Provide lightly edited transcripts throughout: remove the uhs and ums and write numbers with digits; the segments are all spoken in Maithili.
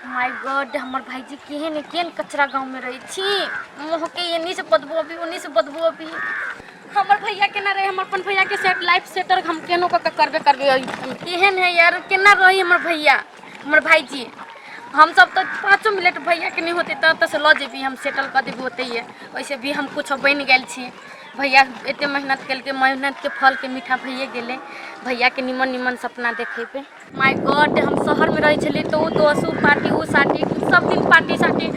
माय गॉड, हमर भाईजी केहन केहन कचरा गांव में रहे छी। मुँह के एनी से बदबू अभी, ओनी से बदबू अभी। हमर भैया केना रहे, हमर अपन भैया के सेट लाइफ सेटर हम केनो कऽ के करबे करबे। केहन है यार, केना रही हमर भैया, हमर भाईजी। हम सब तो 5 मिनट भैया के नहीं होते तब से लऽ जेबी, हम सेटल कऽ देबी ओतहिए। वैसे भी हम कुछ बनि गेल छी। भैया एते मेहनत केलकै, मेहनत के फल के मीठा भइए गेलै। भैया के निमन निमन सपना देखेबै। माय गॉड, हम शहर में रहै छलियै तऽ ओ दोस, ओ पार्टी, ओ साटी, सब दिन पार्टी साटी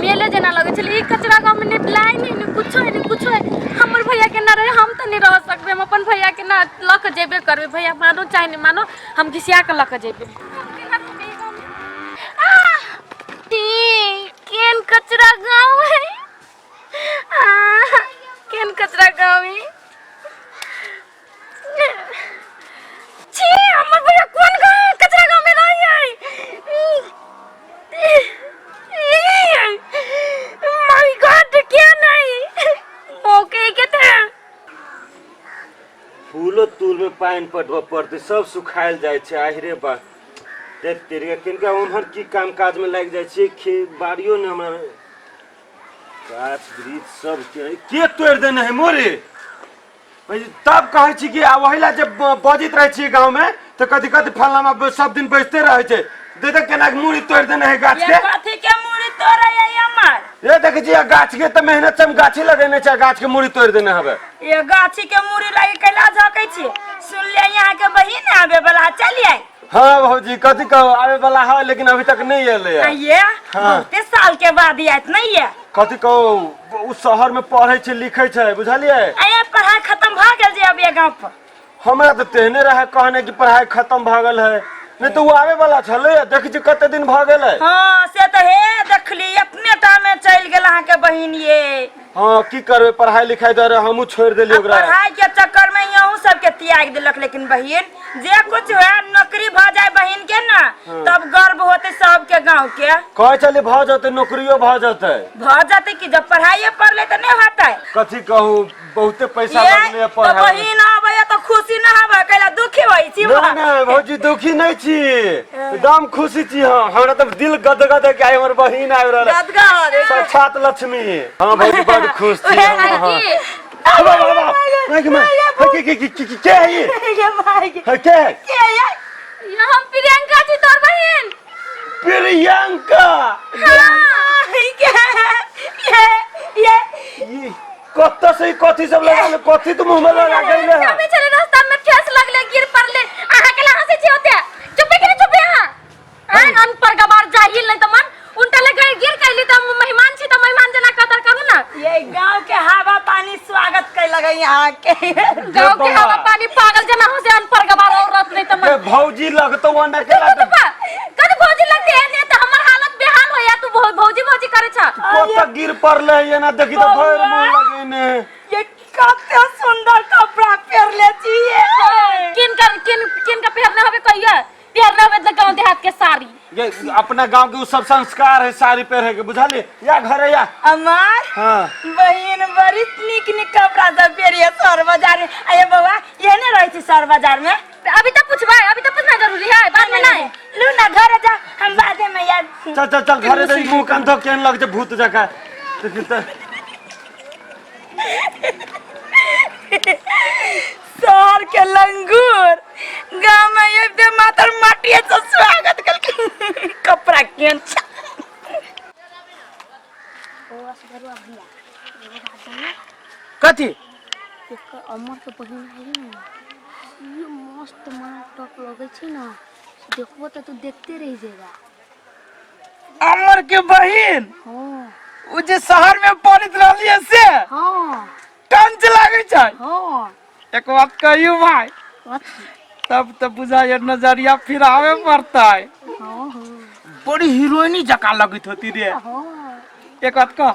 मेले जेना लगै छलै। ई कचरा गाँव में नहि लाइन है, नहि कुछो है, नहि कुछो है। हमर भैया के ना रहे, हम तऽ नहि रह सकबै। हम अपन भैया के ना लऽ के जेबे करबै। भैया मानो चाहे नहि मानो, हम घिसिया के लऽ के जेबै। केहन कचरा गाँव है, केहन कचरा गाँव है। छी, हमर भैया कोन गाँव कचरा गाँव में रही है। My God, क्या नहीं मौके के थे। फूलो तूल में पानि पटबऽ पड़तै, सब सुखायल जाइ छै। आहिरे बा, ते तेरे किनका उम्हर की काम काज में लागि जाइ छियै, खेत बाड़ियो ने हमरा गाछ वृक्ष सब के के तोड़ि देने है मोरे। तब कहै छी कि आ ओहि ला जे बजैत रहै छियै गाँव में तऽ कथी कथी फलाना सब दिन बजते रहै छै। दे देख केना के मूड़ी तोड़ि देने है गाछ के। कथी के मूड़ी तोड़ै है हमर? ये देखै छी गाछ के, तऽ मेहनत से हम गाछी लगेने छै, गाछ के मूड़ी तोड़ि देने हवे। ये गाछी के मूड़ी लगे कैला झकै छी? सुनलियै यहाँ के बहिन आबे वाला, चलिए। हाँ भौजी, कथी कहू, आबे वाला है लेकिन अभी तक नहीं एले है। ये हाँ। बहुते साल के बाद आयत नहीं ये। कथी कहू, उ शहर में पढ़े छै लिखे छै, बुझलियै? आया पढ़ाई खत्म भ गेल जे अब ये गांव पर? हमरा तऽ तेहने रहे कहने कि पढ़ाई खत्म भऽ गेल है, नहीं तो वो आवे वाला छलै। देखै छी कते दिन भऽ गेल है। हाँ से तऽ हे देखली, अपने टा में चलि गेल अहाँ के बहिन ये। हाँ की करबै, पढ़ाई लिखाई दुआरे हमहूँ छोड़ि देलियै ओकरा। पढ़ाई के चक्कर में यहूँ सबके त्याग देलक। लेकिन बहिन जे कुछ हुए, नौकरी भ जाए बहिन के ना, तब गर्व होते सबके गांव के। कहै छलियै भऽ जेतै, नौकरियो भऽ जेतै। भऽ जेतै कि जब पढ़ाइए पढ़ ले तऽ नहीं होतै। कथी कहू, बहुते पैसा ये, लगलै तऽ पढ़ाई। बहिन आबै तऽ खुशी न हबै, कैला दुखी होइ छी? नहीं नहीं भौजी, दुखी नहीं छी, एकदम खुशी छी हम। हमरा तऽ दिल गदगद है कि आइ हमर बहिन आबि रहल है। गदगद। साक्षात लक्ष्मी। हाँ भौजी, बड खुश छी हम। हाँ। वाह, वाह, वाह। माय गे, माय। हे, के के के के के है ये? ये माय गे। हे, के है? के है? ये हम प्रियंका जी, तोर बहिन। प्रियंका। ये ये ये कत्ता से कथी सब लगा ले, कथी तुम मुंह में लगा के ले है? चुपे चले, रास्ता में ठेस लगले, गिर पड़ले। अहाँ के हंसे छी होते? चुपे के चुपे अहाँ आन अनपढ़ गवार जाहिल नहीं त मन उनटा ले गए गिर कैली त मेहमान छी त मेहमान जना कदर करू ना। ये गांव के हवा पानी स्वागत कर लगे यहाँ के। गांव के हवा पानी पागल जना हो से अनपढ़ गवार औरत नहीं त मन। ए भौजी लगतो वना के चुप चुप, कद भौजी लगते है ने त हमर हालत बेहाल होया, तू भौजी भौजी करे छ। कत गिर पड़ले ये ना देखी त भर मुंह लगेने। ये कते सुंदर कपड़ा पहनले छिए। किन कर किन किन का पहनने हवे कहिया पहनने हवे त गांव देहात के साड़ी। ये अपना गांव के उ सब संस्कार है साड़ी पहने के, बुझलिए? या घरे या। अमार हाँ। बहिन बड़ी निक निक कपड़ा सब पहरिए शहर बाजार में। अरे बउआ, ये नहीं रहे छी शहर बाजार में? अभी तक पूछबा, अभी तक पूछना जरूरी है, बाद में नहीं। लू ना घरे जा, हम बाद में याद। चल चल चल घरे जा, मुंह कान धो केहन लग जे भूत जका। देखी त शहर के लंगूर गांव में आबिते मातर माटिए से स्वागत कलकै। कपड़ा केहन छै। कथी? एकर अमर के बहिन आई ने, ये मस्त मार टक लगै छै ना, देखबो त तू देखते रह जेबा। अमर के बहिन? हाँ। उ जे शहर में पढ़ैत रहलियै से? हाँ। कंच लागै छै? हाँ। एक बात कहियौ भाई? कथी? तब तऽ बुझाइए नजरिया फिरावे पड़तै। हाँ हाँ। बड़ी हीरोइनी जकाँ लगैत होती रे। हाँ। एक बात कह,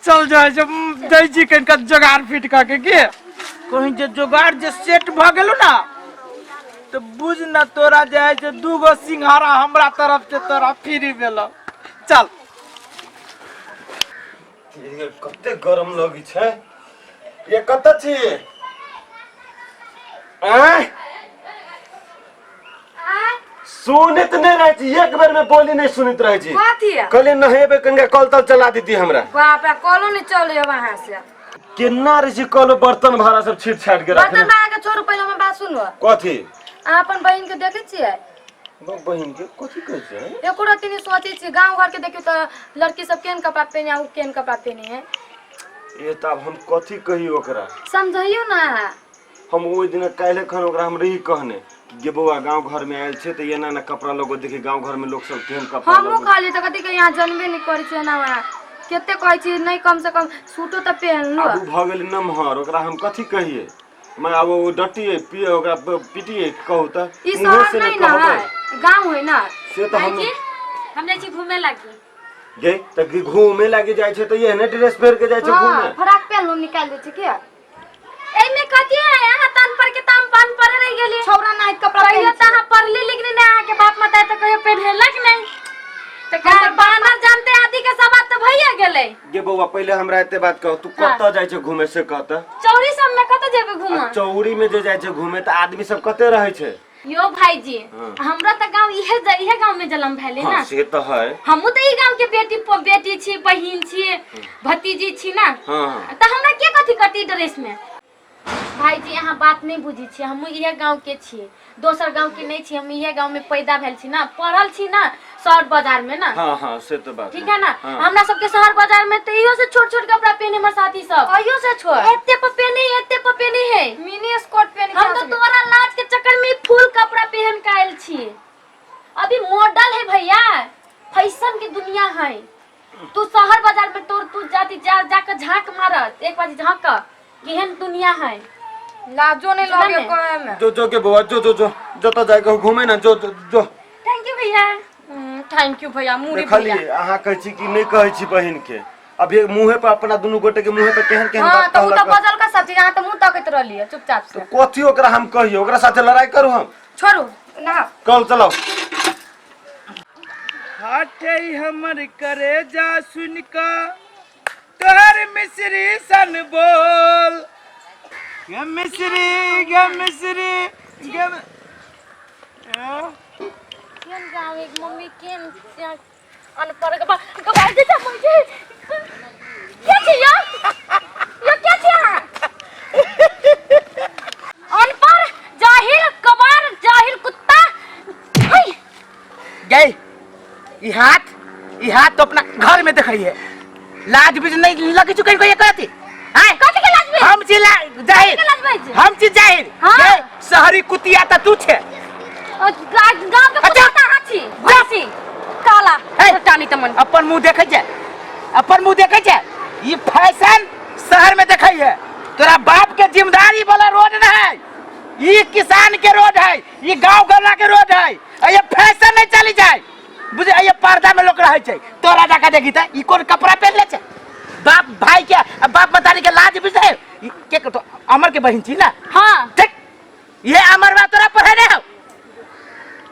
चल जाइ छै दै छी कनिका जोगाड़ फिट कऽ के, की कहीं जे जोगाड़ जे सेट भऽ गेलो ना तऽ बुझ न तोरा जे है से 2 गो सिंघाड़ा हमरा तरफ से तोरा फ्री भेलो। चल। ये कते गरम लगै छै। ये कतऽ छी? आँय? सुनैत नहि रहै छी, एक बेर में बोली नहीं सुनैत रहै छी। कथी है? कहलियै नहेबै, कनिका कल तल चला देती हमरा। बाप रे, कलो नहीं चले अब अहाँ से। केना रहै छी कल, बर्तन भाड़ा सब छीट छाट के बर्तन रखने। भाड़ा के छोड़ू, पहिले हमर बात सुनू। कथी? अहाँ अपन बहिन के देखै छियै? बहिन के कथी कहै छै? एको रत्ती नहीं सोचै छी। गाँव घर के देखियौ तऽ लड़की सब केहन कपड़ा पहिने आ उ केहन कपड़ा पहिने है। ए तऽ आब हम कथी कही ओकरा? समझैयौ ने अहाँ। हम ओहि दिन काल्हि खन ओकरा हम रही कहने कि गे बौआ, गाँव घर में आयल छै तऽ एना एना कपड़ा लगो, देखी गाँव घर में लोक सब केहन कपड़ा हमहूँ लगो। कहलियै तऽ कथी के यहाँ जनबे नहि करै छै एना ओना। कते कहै छी नहि, कम से कम सूटो तऽ पहिन लू। आब उ भऽ गेलै नमहर, ओकरा हम कथी कहियै? मैं आब ओ डटियै पियै ओकरा पिटियै, कहू तऽ? ई मुँहे शहर से नहि ने कहबै। है, गाँव है ना। से तऽ हम भाईजी, हम जाइ छी घूमे लागी। गे तऽ घूमे लागी जाइ छै तऽ एहने ड्रेस पहिर के जाइ छै हाँ घूमे? फराक पहिन लू, निकालि दै छी के। एहिमे कथी है? अहाँ तन पर के ताम पान पर रहि गेली। छौरा नाहित कपड़ा कहियो पहिन तऽ अहाँ पढ़ली लिखली नहि, अहाँके बाप माता तऽ कहियो पहिरेलक नहि, तऽ कहियो बानर जानते आदि के सब बात तऽ भइए गेलै। गे बौआ, पहिले हमरा एते बात कहू, तू कतऽ जाइ छै घूमे से कह तऽ। चौरी सब में कतऽ जेबै घूमऽ? आ चौरी में जे जाइ छै घूमे तऽ आदमी सब कते रहै छै? यो भाईजी, हाँ। हमरा तऽ गांव इहे इहे गांव में जन्म भेलै हाँ ना। से तऽ है। हमहूँ तऽ ई गांव के बेटी बेटी छी, बहिन छी, भतीजी छी ना। हाँ हाँ। तऽ हमरा के कथी करती ड्रेस में? भाईजी, अहाँ बात नहीं बुझी छी। हमहूँ इहे गांव के छी, दोसर गांव के नहीं छी। हम इहे गांव में पैदा भेल छी ना, पढ़ल छी ना शहर बाजार में ना। हाँ हाँ, से तो बात ठीक है ना। हाँ। हमरा सबके शहर बाजार में तो इहो से छोट छोट कपड़ा पहने हमर साथी सब। अइयो से छोट? एते पर पहने, एते पर पहने है। मिनी स्कर्ट पहन। हम तो तोरा लाज के चक्कर में फुल कपड़ा पहन के आयल छी। अभी मॉडल है भैया, फैशन के दुनिया है। तू शहर बाजार में तोर तू जाती जा जाकर झांक मारत, एक बार झांक केहन दुनिया है। लाजो नहीं सुना लगे ने? कहे में। जो जो के बौआ, जो जो जो जतऽ जाय के घूमे ना, जो जो जो। Thank you भैया। Thank you भैया, मुरी भैया। देखलियै, अहाँ कहै छी कि नहि कहै छी बहिन के, अभी मुँहे पर अपना दुनू गोटे के मुँहे पर केहन केहन हाँ बात तो उ तो कहलक। बजल का सब चीज, अहाँ तो मुंह तकैत रहलियै चुपचाप से। कथी ओकरा हम कहियो? ओकरा साथे लड़ाई करू हम? छोड़ू ना। कल चलाउ। हाथे हमर करेजा सुन का तोहर मिश्री सन बोल गे मिश्री, गे मिश्री, गे केहन गाँव एक मम्मी, केहन अनपढ़ गबा गबा दे जा मुझे। क्या छी यो? यो क्या छी अहाँ? अनपढ़ जाहिल कबार जाहिल कुत्ता है। गई ई हाथ, ई हाथ तो अपना घर में देखई है। लाज बीज नहीं लगी चुकी कोई कहती हैं? कथी के लाज बीज? हम छी जाहिल। के लाज बीज? हम छी जाहिल। हाँ। गई, शहरी कुतिया त तू छे। और गाँव के अच्छा। कुत्ता अहाँ छी, भैंसी काला हे। टानी तमन। अपन मुंह देखै छै, अपन मुंह देखै छै। ई फैशन शहर में देखै है। तोरा बाप के जिम्मेदारी वाला रोड न है ई, किसान के रोड है ई, गांव गला के रोड है। आ ये फैशन नहीं चली जाए बुझे। ये पर्दा में लोग रहे छै, तोरा जाका देखी त ई कोन कपड़ा पहन ले छै। बाप भाई के आ बाप मतारी के लाज बुझे। ई के तो अमर के बहिन छी ना? हाँ। ठीक, ये अमर बा तोरा पढ़े नहीं हो।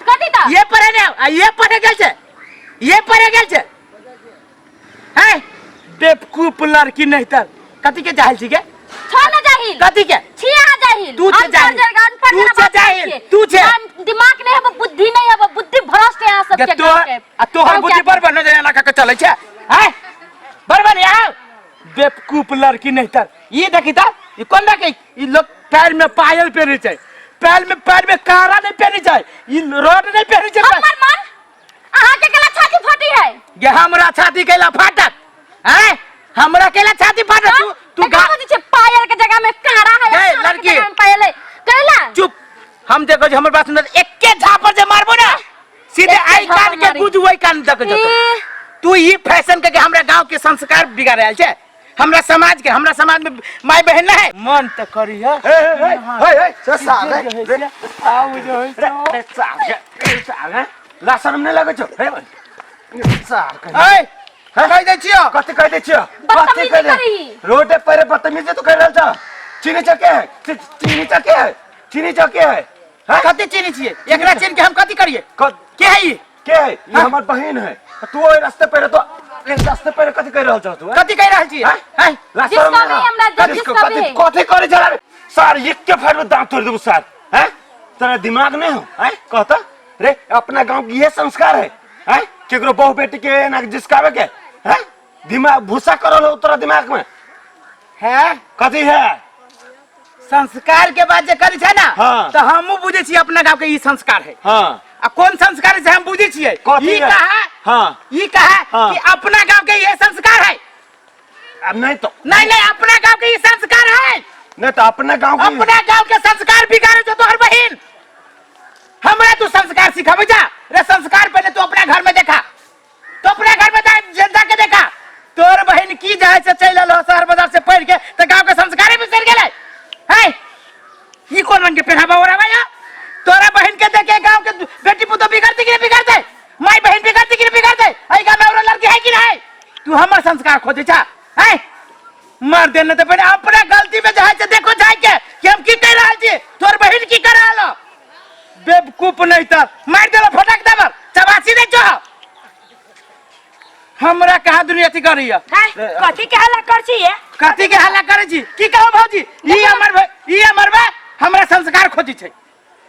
कथी त? ये पढ़े नहीं हो आ ये पढ़े गेल छै, ये पढ़े गेल छै हैं। बेवकूफ लड़की नहीं तर कथी के जाहिल छी के? छो न जाहिल। कथी के? छी अहाँ जाहिल। तू छे हम जाहिल। तोहर जगह अनपढ़ तू जेना छे बात करै जाहिल। छियै। तू छे। ना दिमाग नहीं है, बुद्धि नहीं है, बुद्धि भ्रष्ट है अहाँ गे सबके तो गाँव के। आ तोहर गाँव बुद्धि के बड़ बन जाय ना के चलै छै हैं, बड़ बन यहाँ बेवकूफ लड़की नहीं तर। ये देखी त ई कोन देखी? ई लोग पैर में पायल पहने छै, पैर में कारा नहीं पहने छै, ई रोड नहीं पहने छै। हमर मन अहाँ के केला छाती फटी है। गे हमरा छाती कैला फाटत हैं? हमरा कैला छाती फाटत? तू तू गा गा छै पायल के जगह में कारा है, ए, कारा के लड़की। जगह में पायल है कैला? चुप। हम देखो जे हमर बात सुन, एके झापर जे मारबो ना सीधे एके आई कान झापर के मारी। गुज वही कान तक जतो। ए। तू ई फैशन के हमरा गांव के संस्कार बिगाड़ रहल छै, हमरा समाज के, हमरा समाज में माय बहन ना है। मन त करी है। हे हे हे हे हे से साल हे रे। आउ जो है रे रे साल के, रे साल हे ला शरम नहीं लगै छौ हे साल के। ए कहि दै छियो। कथी कहि दै छियो? कथी बदतमीजी कहि दै? करही। रोडे पर बदतमीजी तू कहि रहल छ? चीनी छ के है? चीनी छ के है? चीनी छ के है? हैं? कथी चीनी छियै? एकरा चीन के हम कथी करिए? के है ई? के है ई? हाँ? हमर बहिन है। तू ओहि रास्ते पर तो ए रास्ते पर कथी कहि रहल छ तू, हैं? कथी कहि रहल छियै? हैं? हैं? ला जिसका शरम नहीं भी है। हमरा कथी जिसका कथी भी है। कथी करै छ रे? सर एक के फाड़ में दांत तोड़ देबो सर। हैं, तेरा दिमाग नहीं हो? हैं, कहता रे अपना गांव के ये संस्कार है हैं केकरो बहु बेटी के एना जिसकावे के हैं दिमाग भूसा करल हो तोरा दिमाग में है कथी है संस्कार के बात जे करै छै ना हाँ। तऽ हमहूँ बुझै छियै अपना गाँव के ई संस्कार है हाँ आ कोन संस्कार है से हम बुझै छियै कथी ई है? कहा हाँ ई कहा हाँ। कि अपना गाँव के ये संस्कार है अब नहीं तो नहीं नहीं अपना गाँव के ई संस्कार है नहीं तो अपना गांव के अपना गाँव के संस्कार बिगाड़े छौ तोहर बहिन हमरा तू संस्कार सिखाबै जा रे संस्कार पहले तू अपना घर में देखा तो अपना घर में जा के देखा तोर बहिन की जाए से चलि एलो शहर बाजार से पढ़ के तऽ गाँव के संस्कारे बिसरि गेलै है ई कोन रंग के पहनावा ओढ़ावा या तोरा बहिन के देखे गांव के बेटी पुतो बिगड़ती कि नहीं बिगड़ते माई बहिन बिगड़ती कि नहीं बिगड़ते एहि गांव में औरो लड़की है कि नहीं तू हमर संस्कार खोजे छा है मार देने तो पहले अपना गलती में जाए से देखो जाए के कि हम की कह रहल छी तोर बहिन की कर रहल हो? बेवकूफ नहीं तर मार देला फटक देबर चबासी नहीं जो हमरा कहाँ दुनिया अथी करैया हैं? कथी के हल्ला कर छी ये कथी के हल्ला करै छी की कहू भौजी ई हमर ई हमर बा हमरा संस्कार खोजी छै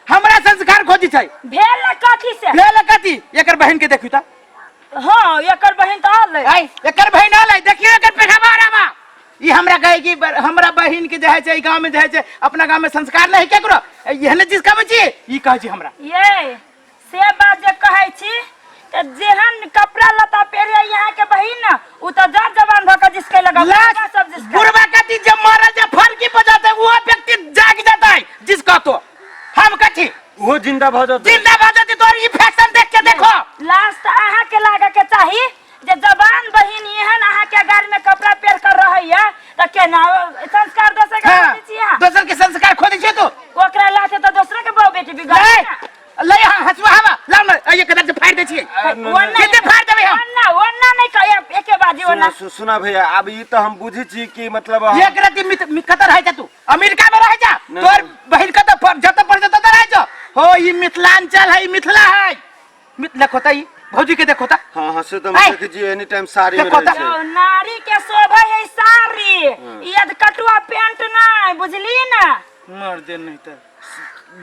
हमरा संस्कार खोजी छै भेल ना कथी से भेल कथी एकर बहिन के देखू त हाँ एकर बहिन तऽ आल आई एकर बहिन आल देखियो एकर पेखाबा आरामा ई हमरा कहे कि हमरा बहिन के जे है छै गांव में जे है छै अपना गांव में संस्कार नहीं केकरो एहने चीज कहबै छी ई कहै छी हमरा ये से बात जे कहै छी तऽ जेहन कपड़ा लत्ता पहिरे यहाँ के बहिन न उ तऽ जर जवान भऽ के जिसके लगा लाश सब जिसके बुढ़वा कथी जब मरल जब फरकी बजाते वो व्यक्ति जाग जाता है जिसका तो हम कथी वो जिंदा भऽ जेतै जिंदा भऽ जेतै तोहर ई फैशन देख के देखो लास्ट अहाँ के लागे के चाही जे जवान बहिन एहन अहाँ के गाड़ी में कपड़ा पहिर कर रहैया तऽ केना संस्कार दोसर के हाँ, खोजै छी अहाँ दोसर के संस्कार खोजै छियै तू ओकरा लाथे तऽ दोसरे के बहु बेटी बिगड़ ले ले यहाँ हसुआ हवा लाओ ना ये कदम से फाड़ दे छियै केते फाड़ देबै हम ओन्ना ओन्ना नहीं कह एके बाजी ओन्ना सुना भैया अब ई तो हम बुझी छी कि मतलब एक रति मित कतऽ रहै जा तू अमेरिका में रहै जा नहीं। तोर बहिन कतऽ पर जतऽ पर जतऽ रहै जा हो ई मिथिलांचल है ई मिथिला है मिथ देखो त ई भौजी के देखो त हाँ हाँ से तो हम ऐ। देखे छी एनी टाइम साड़ी में देखो रहै त। छै नारी के शोभा है साड़ी ई अधकटुआ पेंट नहीं बुझली ना मर दे नहीं त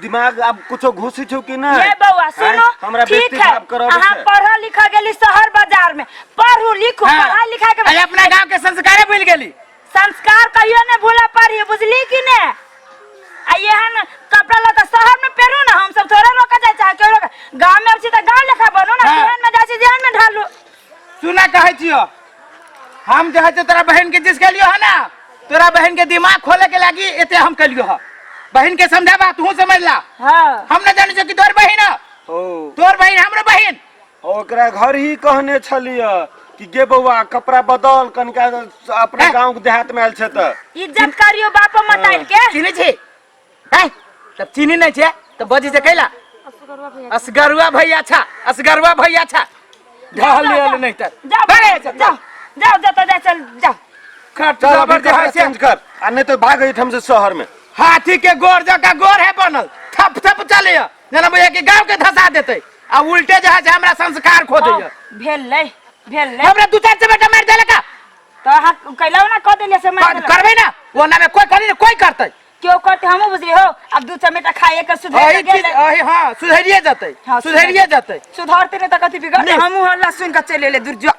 दिमाग अब कुछो घुसी छौ कि नहीं ये बउआ सुनो आँय, हमरा ठीक बेइज्जती है खराब करबै अहाँ छै। पढ़ल लिखल गेली शहर बाजार में पढ़ू लिखू हाँ। पढ़ाई लिखाई के अरे अपना गांव के संस्कारे भूल गेली संस्कार कहियो नहीं भूला पड़ी बुझली कि ने आ एहन कपड़ा लत्ता शहर में पेरू ना हम सब थोड़ा रोका जाए चाहे क्यों रोका गांव में छी त गांव लेखा बनू ना हाँ। जेहन में जाइ छी जेहन में ढालू सुना कहै छियो हम जे है से तोरा बहन के जिस लियो है ना तोरा बहन के दिमाग खोले के लागी एते हम कलियो है बहन के समझाबा तू समझ ला हाँ हम न जाने छो कि तोर बहन है ओ तोर बहन हमरो बहन ओकरा घर ही कहने छलिय कि गे बौआ कपड़ा बदल कनिका अपना हैं? गांव के देहात में आयल छै तऽ इज्जत करियो बाप मताइल के चिन्है छी हैं तब चिन्ही नहीं छे तो बजी से कैला असगरुआ भैया असगरुआ भैया छा असगरुआ भैया छा ढहल लेल नहीं तर जाओ बड़े जाओ जाओ जतऽ जाए चल जाओ खट चल अभी जबर जे कपड़ा है से चेंज कर आ नहीं तो भाग एहिठाम से शहर में हाथी के गोर जका गोर है बनल थप थप चले जेना भैया के गांव के धसा देते आ उल्टे जे है से हमरा संस्कार खो दैया भेल भेल हमरा दू चार चपेटा मारि देलक तो अहाँ कैलौ ना कऽ देलियै से मारि देलक। करबै ना ओना में कोई करी ना कोई करतै केओ करते हमहूँ बुझलियै हो अब दू चमेटा खाए के सुधरि एही चीज गेलै एही हाँ सुधरिए जतै हाँ, सुधरिए जतै सुधरते नहीं तऽ कथी बिगड़तै नहीं। हमहूँ हल्ला सुनि कऽ चलि एलियै दूर जो